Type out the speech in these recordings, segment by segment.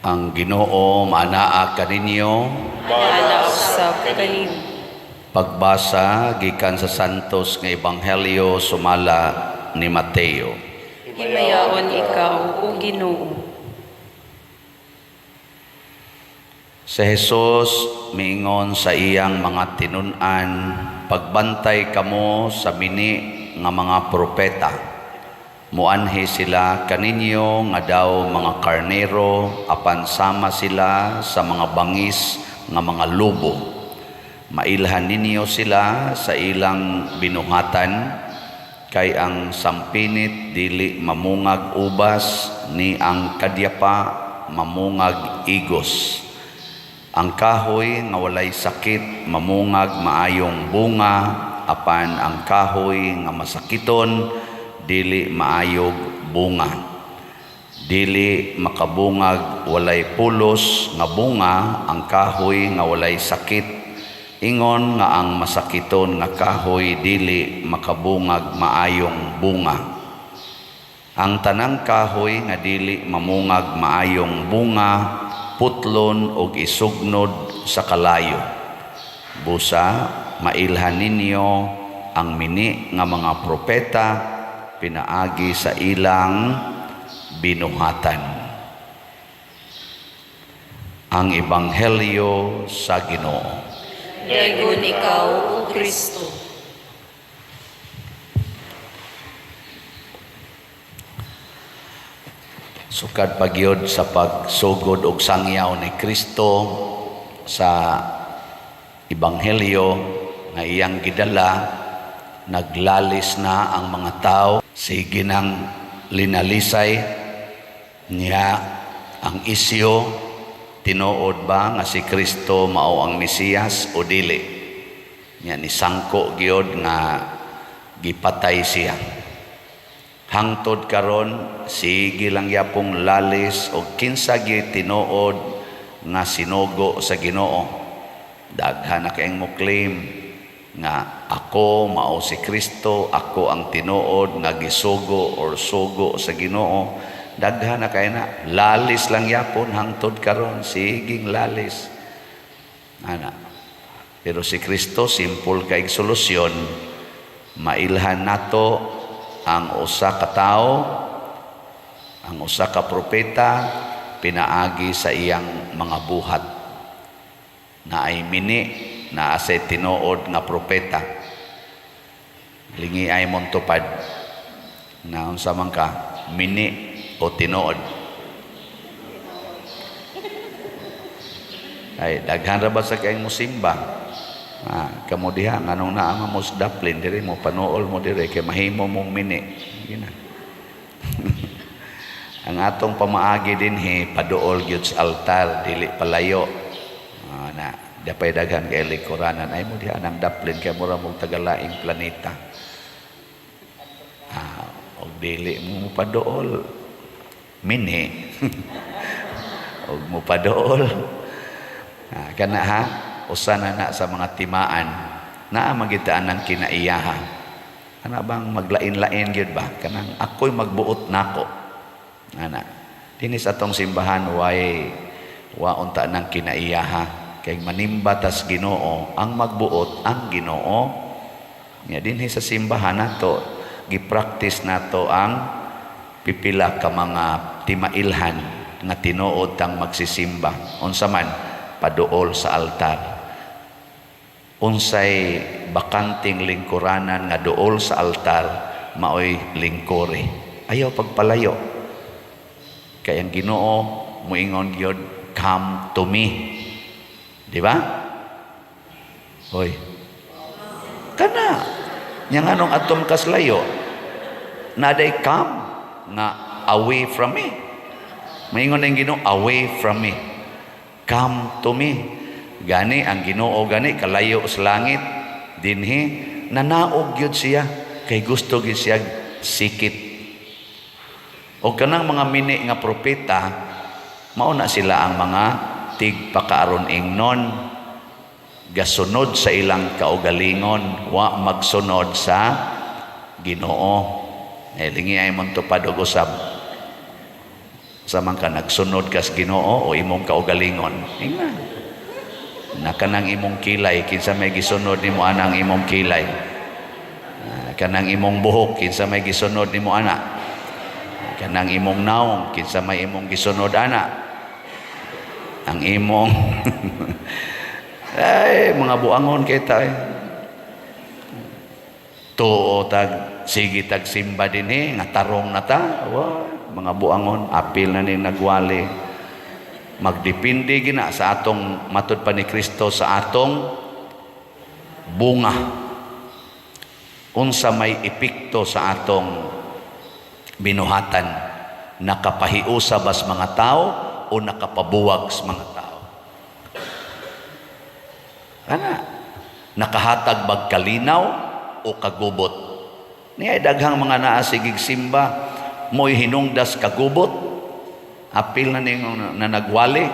Ang Ginoo maanaa kaninyo. Maanaa usab kanimo. Pagbasa gikan sa Santos nga Ebanghelyo sumala ni Mateo. Himayaon ikaw, O Ginoo. Si Jesus miingon sa iyang mga tinun-an, "Pagbantay kamo sa mini nga mga propeta. Muanhi sila kaninyo nga daw mga karnero, apan sama sila sa mga bangis nga mga lobo. Mailhan ninyo sila sa ilang binuhatan, kay ang sampinit dili mamungag ubas, ni ang kadyapa mamungag igos. Ang kahoy nga walay sakit mamungag maayong bunga, apan ang kahoy nga masakiton dili maayog bunga. Dili makabungag walay pulos nga bunga ang kahoy nga walay sakit, ingon nga ang masakiton nga kahoy dili makabungag maayong bunga. Ang tanang kahoy nga dili mamungag maayong bunga putlon og isugnod sa kalayo. Busa mailhan ninyo ang mini nga mga propeta pinaagi sa ilang binuhatan." Ang Ebanghelyo sa Ginoo. Daygon ikaw, O Kristo. Sukad pagyod sa pagsugod og sangyaw ni Kristo sa Ebanghelyo nga iyang gidala, naglalis na ang mga tao. Sige nang linalisay niya ang isyo, tinuod ba nga si Kristo mao ang Mesiyas o dili? Nya ni sangko gyud nga gipatay siya. Hangtod karon sige lang yapong lalis og kinsa gyud tinuod nga sinugo sa Ginoo. Daghan na kayong mo claim nga ako mao si Kristo, ako ang tinuod nga gisugo or sugo sa Ginoo. Daghan na kay na lalis lang yapon hangtod karon, siging lalis. Ana. Pero si Kristo simple kay solusyon, mailhan nato ang usa ka tawo, ang usa ka propeta pinaagi sa iyang mga buhat. Na ay mini na asay tinuod nga propeta. Lingi ay montupad. Na unsa man ka, mini o tinuod? Ay daghan ra ba sa kayong musimba? Kamo diha nganong naa man mo sa daplin diri mo panuol mo diri kay mahimo mong mini. Gina. Ang atong pamaagi dinhi paduol gyud sa altar, dili palayo. Na dapay daghan kay likuranan ay mo diha nang daplin kay mura mong tagalaing planeta. Og dili mo paduol mini. Og mo paduol. Kana ha, usa na na sa mga timaan naa magitaan ng kinaiyaha. Ana bang maglain-lain gyud ba? Kanang ako'y magbuot nako. Ana. Dinhi sa atong simbahan way wa unta ng kinaiyaha. Kay manimba tas Ginoo, ang magbuot ang Ginoo. Nya dinhi sa simbahan nato gi-practice nato ang pipila ka mga timailhan nga tinuod tang magsisimba. Unsa man paduol sa altar. Unsay bakanting lingkuranan nga duol sa altar maoy lingkuri. Ayaw pagpalayo. Kay ang Ginoo moingon gyud, "Come to me." Di ba? Hoy. Kana nya nganong atom kaslayo? Naday come nga away from me. Maingon ang Ginoo, "Away from me. Come to me." Gani ang Ginoo gani kalayo sa langit dinhi nanaog gyud siya kay gusto gyud siya sikit. O kanang mga mini nga propeta mao na sila ang mga tigpakaaron ingnon, gasunod sa ilang kaugalingon, wa magsunod sa Ginoo. Lingi ay mon tupad og usab. Sa man ka, nagsunod kas Ginoo o imong kaugalingon? Ingna. Na kanang imong kilay, kinsa may gisunod nimo anang imong kilay? Ah, kanang imong buhok, kinsa may gisunod nimo ana? Kanang imong naong, kinsa may imong gisunod ana? Ang imong, ay, mga buangon kita eh. Tuo tag sige tag simba dinhi nga tarong na ta. Wa, mga buangon, apil na ni nagwali. Magdepende gina sa atong, matud pa ni Kristo, sa atong bunga, unsa may epekto sa atong binuhatan, nakapahiusa bas mga tao o nakapabuwag sa mga tao? Ana, nakahatag bag kalinaw o kagubot? Niya daghang mga naa sigig simba mo'y hinungdas kagubot, apil na ning na nagwali.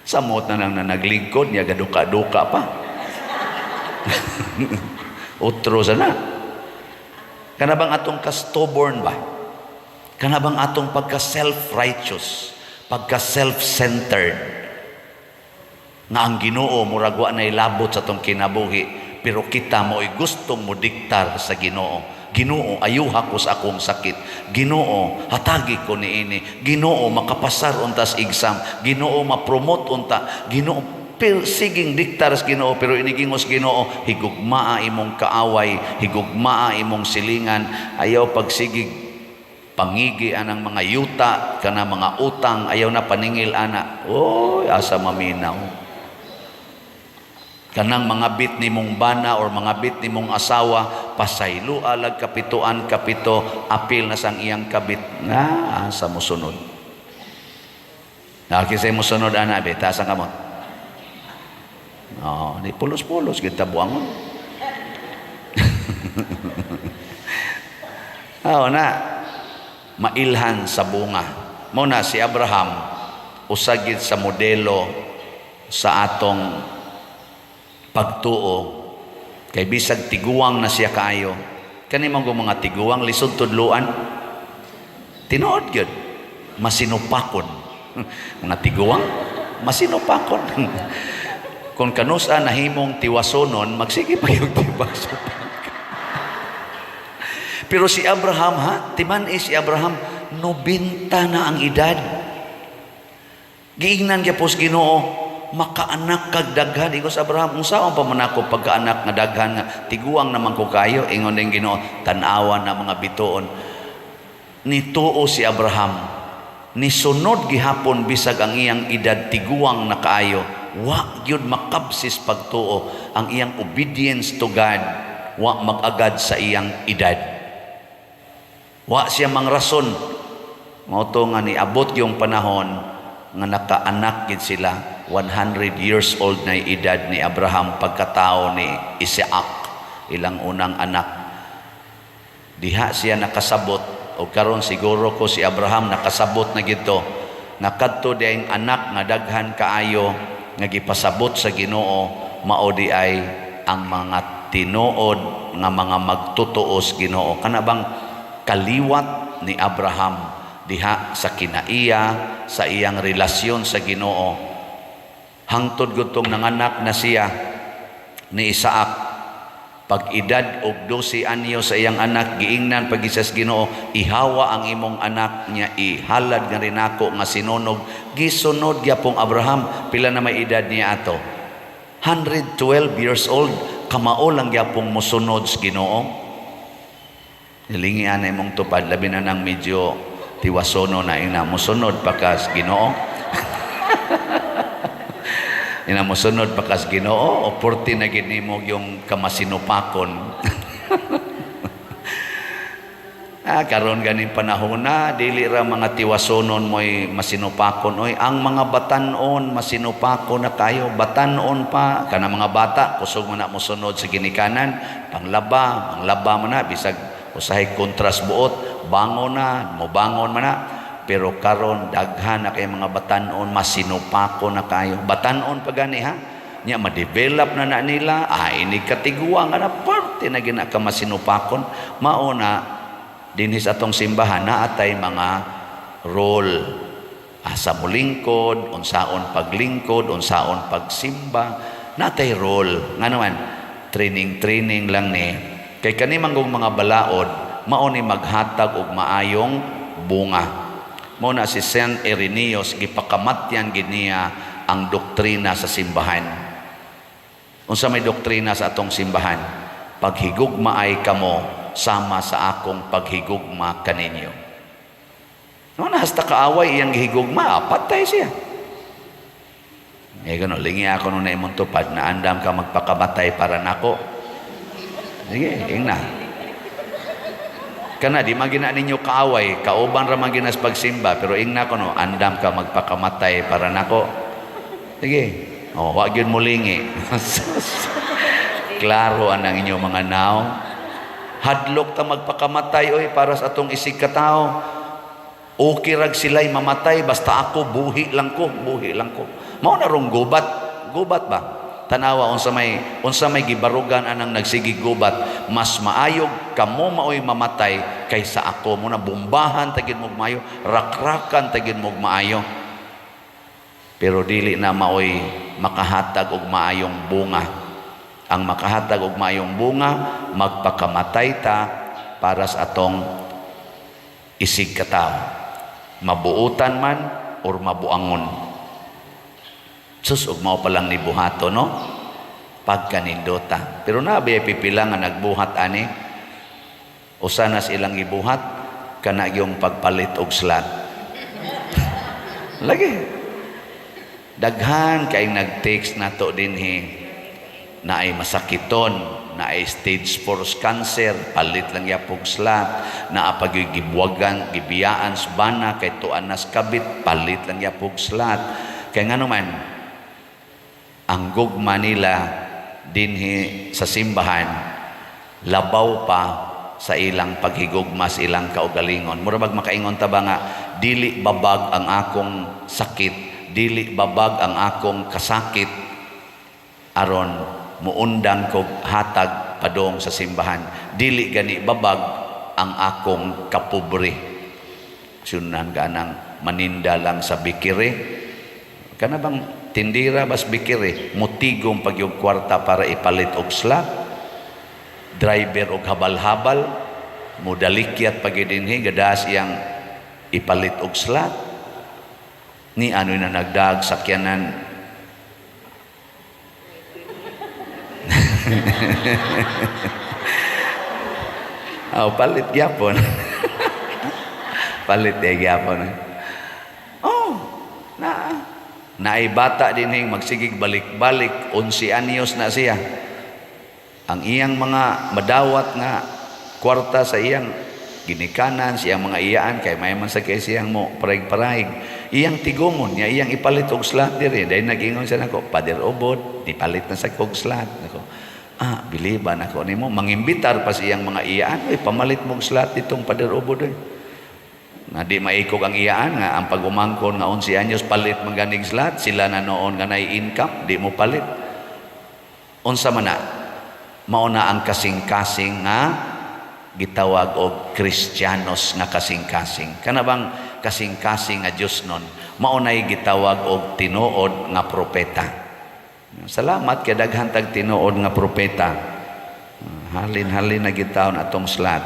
Samot na lang na naglingkod niya, gaduka-duka pa. Utro sana. Kana bang atong ka-stubborn ba? Kana bang atong pagka self-righteous, pagka self-centered? Nga ang Ginoo murag wa nay labot sa atong kinabuhi, pero kita mo'y gustong mo diktar sa Ginoo. "Ginoo, ayuha ko sa akong sakit. Ginoo, hatagi ko niini. Ginoo, makapasar untas exam. Ginoo, ma-promote unta. Ginoo." Pero siging diktar sa Ginoo, pero inigingos Ginoo, "Higugmaa imong kaaway, higugmaa imong silingan, ayaw pagsigig pangigi anang mga yuta kana mga utang, ayaw na paningil ana." Oy, asa maminaw? Kanang mga bit nimong bana or mga bit nimong asawa, pasaylo alag kapituan kapito, apil na sang iyang kabit nga, asa mo sunod? Nakinsay mo sunod ana be? Taas ang kamot. Oh, di pulos-pulos kita buangon. Oo na, mailhan sa bunga. Mo na si Abraham, usagid sa modelo sa atong pagtuo, kay bisag tiguang na siya kaayo, kani man mga tiguang lisod tudluan, tinuod gyud, masinupakon. Mga tiguang masinupakon. Kung kanusa nahimong tiwasonon, magsige pa yung tiwasupak. Pero si Abraham, ha, timan eh, si Abraham 90 na ang edad, giingnan gyapos Ginoo, "Makaanak kag daghan." Ingos Abraham, "Unsaon pa man ako pagkaanak nga daghan nga tiguang naman ko kayo?" Ingon din Ginoo, "Tan-awan na mga bituon." Nituo si Abraham, nisunod gihapon bisag ang iyang edad tiguang na kaayo. Wa gyud makabsis pagtuo. Ang iyang obedience to God wa mag-agad sa iyang edad. Wa siya mangrason. Mao to nga niabot yung panahon nga nakaanak gid sila. 100 years old na edad ni Abraham pagkatao ni Isaac, ilang unang anak. Diha siya nakasabot, o karon siguro ko si Abraham nakasabot na gito nga kadto diayng anak nga daghan kaayo nga gipasabot sa Ginoo, mao di ay ang mga tinuod nga mga magtutuos Ginoo. Kana bang kaliwat ni Abraham diha sa kinaiya sa iyang relasyon sa Ginoo, hangtod gutong nanganak na siya ni Isaac, pag edad og 12 anyo sa iyang anak, giingnan pag sa Ginoo, "Ihawa ang imong anak niya, ihalad nga rinako nga sinunog." Gisunod gyapong Abraham. Pila na may edad niya ato? 112 years old. Kamao lang gyapong mosunod sa Ginoo. Hilingi ana imong tupad, labi na nang medyo tiwasono na ina, mosunod pa kas Ginoo? Ina, mosunod pa kas Ginoo o porti na gid nimo yung kamasinupakon? Ah, karon ganing panahon na, dili ra mga tiwasonon mo'y masinupakon oy. Ang mga batan-on masinupakon na kayo. Batan-on pa kana mga bata, kusog man na mosunod sa ginikanan, panglaba, panglaba man na, bisag usahay kontras buot, bangon na, mobangon man na. Pero karon daghan na kay mga batan-on masinupako na kayo. Batan-on pa gani ha. Nya ma-develop na na nila, ah, ini katiguang nga na parte na gina ka masinupakon. Mao na Dinhi sa atong simbahan naatay mga role, asa mo lingkod, unsaon paglingkod, unsaon pagsimba, natay role. Nga naman, training training lang ni. Kay kani manggong mga balaod, mao ni maghatag og maayong bunga. Mao na si Saint Irenaeus, gipakamatyan gid niya ang doktrina sa simbahan. Unsa may doktrina sa atong simbahan? Paghigugmaay kamo sama sa akong paghigugma kaninyo. No, na hasta kaaway iyang gihigugma, patay siya. Eh, gano, lingi ako nung na imong tupad, na andam ka magpakamatay para nako. Sige, ingna. Kana, di man gina ninyo kaaway, kauban ra man ginas pagsimba, pero ingna ko no, andam ka magpakamatay para nako. Sige. Oh, wa gyud mo lingi. Klaro ang inyong mga naw. Hadlok ta magpakamatay oy para sa atong isig katao. Okay rag sila'y mamatay basta ako buhi lang ko, buhi lang ko. Mao na rong gubat. Gubat ba? Tanawa unsa may gibarugan anang nagsigig gubat, mas maayog kamo maoy mamatay kaysa ako. Mo na bombahan tagin mo maayo, rakrakan tagin mo maayo. Pero dili na maoy makahatag og maayong bunga. Ang makahatag og maayong bunga, magpakamatay ta para sa atong isig katao. Mabuutan man or mabuangon. Sus, ug mao pa lang ni buhato, no? Pagkanindota. Pero na ba pipila nga nagbuhat ani? Usa na ilang gibuhat kana yung pagpalit og slot. Lagi. Daghan kay nag-text nato dinhi na ay masakiton, na ay stage 4 cancer, palit lang yapog slot, na apag gibuwagan, gibiyaan sa bana kay tuan nas kabit, palit lang yapog slot. Kay ngano man, ang gugma nila dinhi sa simbahan labaw pa sa ilang paghigugma sa ilang kaugalingon. Mura bag makaingon ta ba nga dili babag ang akong sakit, dili babag ang akong kasakit aron muundang kog hatag padong sa simbahan. Dili gani babag ang akong kapobre. Sunan ka nang maninda lang sa bikiri. Kana bang tindira bas bikiri, mutigom pag yung kwarta para ipalit og slot. Driver og habal-habal, mudalikyat pag dinhi gadas iyang ipalit og slot. Ni ano na nagdag sakyanan. Oh, palit gyapon. Palit eh gyapon. Oh, na naay bata dinhing magsigig balik-balik, 11 anyos na siya. Ang iyang mga madawat nga kwarta sa iyang ginikanan, siyang mga iyaan kay may man sa kay siyang mo paraig-paraig. Iyang tigumon niya iyang ipalit og slot diri. Dahil nag-ingon siya nako, "Pader Obod, ipalit na sa kog slot." Nako. Ah, biliban ako nimo, mangimbitar pa siyang mga iyaan, "Oy, pamalit mong slot ditong Pader Obod oy." Nga di maikog ang iyaan nga ang pagumangkon nga 11 anyos palit man ganig slot, sila na noon nga nay income, di mo palit. Unsa man na? Mao na ang kasing-kasing nga gitawag og Kristiyanos nga kasing-kasing. Kana bang kasing-kasing nga Dios nun, mao nay gitawag og tinuod nga propeta. Salamat kay daghan tag tinuod nga propeta. Halin-halin na gitawon atong slot.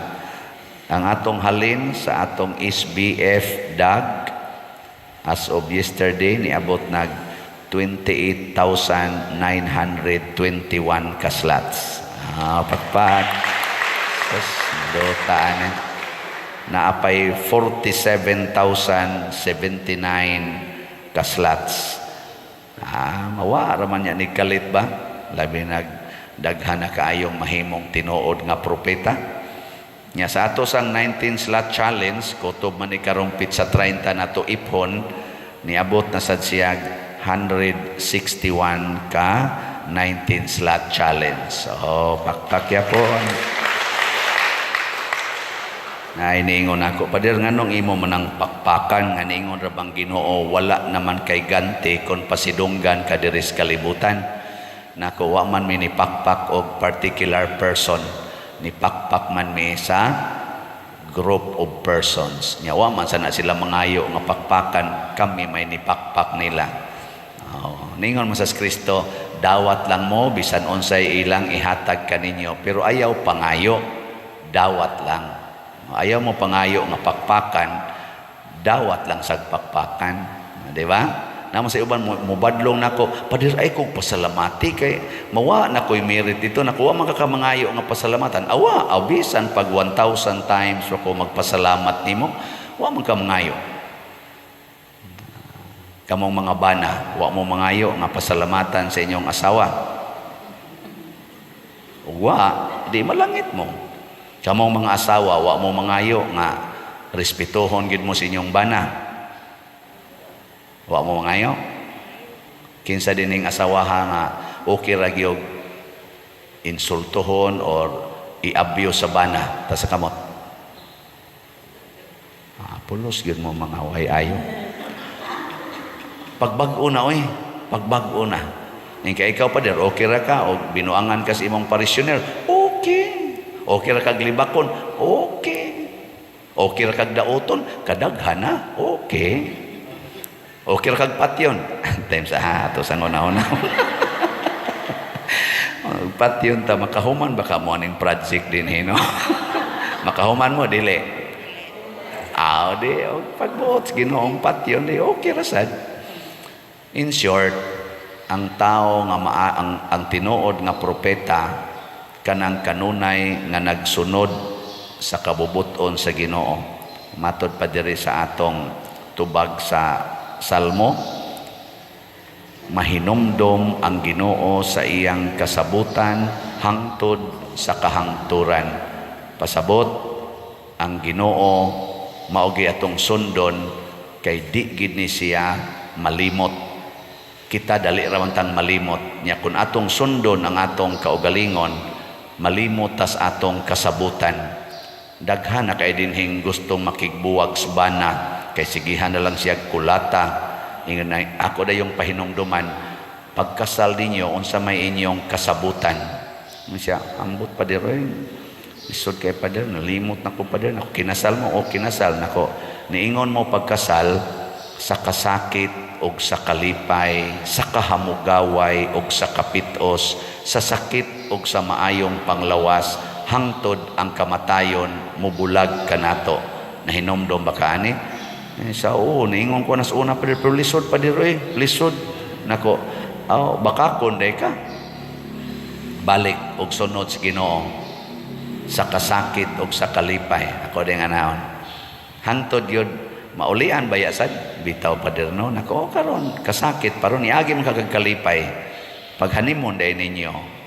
Ang atong halin sa atong SBF DAG as of yesterday niabot nag 28,921 ka slots. Ah, pakpak. Sus, dota ani. Naapay 47,079 ka slots. Ah, mawa ra man niya ni kalit ba? Labi nag daghan na kaayong mahimong tinuod nga propeta. Nya sa ato sang 19 slot challenge, kutob man ni karong sa 30 na to iphon, niabot na sad siyag 161 ka 19 slot challenge. So, pakpak yapon. Na iniingon ako, "Pader, nganong imo manang pakpakan nga niingon ra bang Ginoo wala naman kay ganti kon pasidunggan ka diri sa kalibutan?" Nako, wa man mi ni pakpak og particular person, ni pakpak man mi sa group of persons. Nya wa man sana sila mangayo nga pakpakan, kami may nipakpak nila. Oh, ningon mo sa Kristo, dawat lang mo bisan unsay ilang ihatag kaninyo, pero ayaw pangayo, dawat lang. Ayaw mo pangayo nga pakpakan, dawat lang sa pakpakan, di ba? Namo sa uban mubadlong nako, "Pader, ay kog pasalamati kay mawa na ko'y merit dito." Nakuha man ka kamangayo nga pasalamatan. Awa, aw bisan pag 1,000 times ako magpasalamat nimo, wa man ka mangayo. Kamong mga bana, wa mo mangayo nga pasalamatan sa inyong asawa. Wa, di malangit mo. Kamong mga asawa, wa mo mangayo nga respetuhon gid mo sa inyong bana. Wa mo mangayo. Kinsa dining asawaha nga okay ra gyud insultuhon or i-abuse sa bana, ta sa kamot? Ah, pulos gyud mo mga way ayo. Pagbag-o na oy, pagbag-o na. Kay ikaw pa der, okay ra ka o binuangan ka sa imong parishioner, okay. Okay ra kag libakon, okay. Okay ra kag dauton, kadaghan na, okay. Okay ra kag patyon. Time sa ha, ato sa una-una. Patyon ta makahuman baka mo aning project din no? Makahuman mo dili? Ah, di og pagbuot sa Ginoong patyon di okay ra sad. In short, ang tao nga ang tinuod nga propeta kanang kanunay nga nagsunod sa kabubuton sa Ginoo. Matod pa diri sa atong tubag sa Salmo, mahinumdom ang Ginoo sa iyang kasabutan hangtod sa kahangturan. Pasabot, ang Ginoo mao gyud atong sundon kay di gid ni siya malimot. Kita dali ra man tang malimot. Nya kun atong sundon ang atong kaugalingon, malimot tas atong kasabutan. Daghan na kay dinhing gustong makigbuwag sa bana kay sigihan na lang siya kulata. Ingon na ako dayong pahinumduman, pagkasal ninyo, unsa may inyong kasabutan? Ingon siya, "Ambot, pader, eh. Lisod kay, pader, nalimot na ko, pader." Nako, kinasal mo o kinasal nako. Niingon mo pagkasal, sa kasakit og sa kalipay, sa kahamugaway og sa kapitos, sa sakit og sa maayong panglawas, hangtod ang kamatayon mubulag kanato. Nahinomdom ba ka ani? Eh, sa oo, niingon ko na sa una, pader, pero lisod, pader, eh, lisod. Nako, oh, baka kunday ka. Balik og sunod sa Ginoo sa kasakit og sa kalipay. Ako din nga. Hangtod yun, maulian ba ya sad? Bitaw, pader, no? Nako, oh, karon kasakit paron niagi man kag kalipay. Pag honeymoon day ninyo.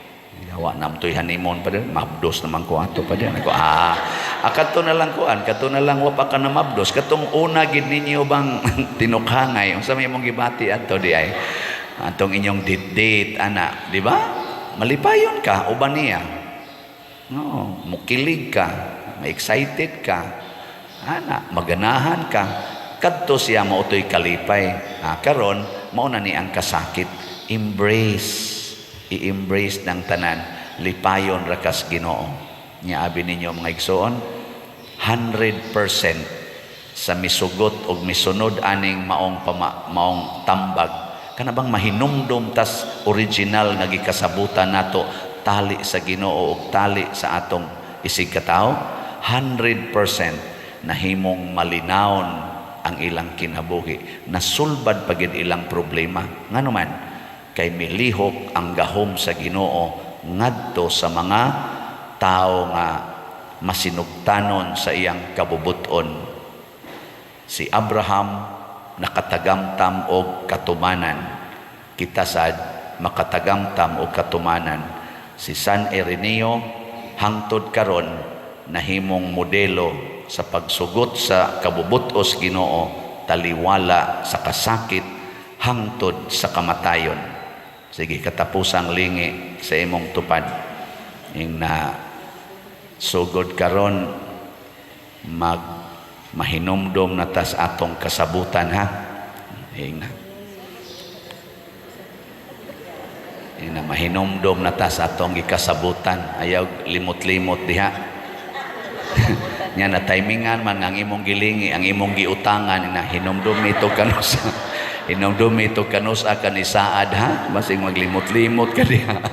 Yawa nam to'y honeymoon, pader, mabdos naman ko ato, pader. Nako, ah, kadto na lang kuan, kadto na lang wa pa ka na mabdos. Katong una gid ninyo bang tinukhangay, unsa may imong gibati adto di ay? Atong inyong date-date ana, di ba? Malipayon ka uban niya. No, mukilig ka, ma-excited ka. Ana, maganahan ka. Kadto siya mao to'y kalipay. Ah, karon mao na ni ang kasakit. Embrace, i-embrace ng tanan. Lipayon ra kas Ginoo. Nya abi ninyo mga igsoon, 100% sa misugot og misunod aning maong tambag, kana bang mahinumdom tas original nga gikasabutan nato, tali sa Ginoo ug tali sa atong isig katawo, 100% nahimong malinawon ang ilang kinabuhi, nasulbad pa gid ilang problema. Ngano man? Kay milihok ang gahom sa Ginoo ngadto sa mga tao nga masinugtanon sa iyang kabubuton. Si Abraham nakatagamtam og katumanan, kita sad makatagamtam og katumanan. Si San Ireneo hangtod karon nahimong modelo sa pagsugot sa kabubutos Ginoo, taliwala sa kasakit hangtod sa kamatayon. Sige, katapusang lingi sa imong tupad. Ing na sugod karon, mag mahinumdom na tas atong kasabutan, ha. Ing na mahinumdom na tas atong gikasabutan. Ayaw limot-limot diha. Nya na timingan man ang imong gilingi, ang imong giutangan na hinumdumi to kanus. Hinumdumi to kanus akan isaad ha, basig maglimot-limot ka diha.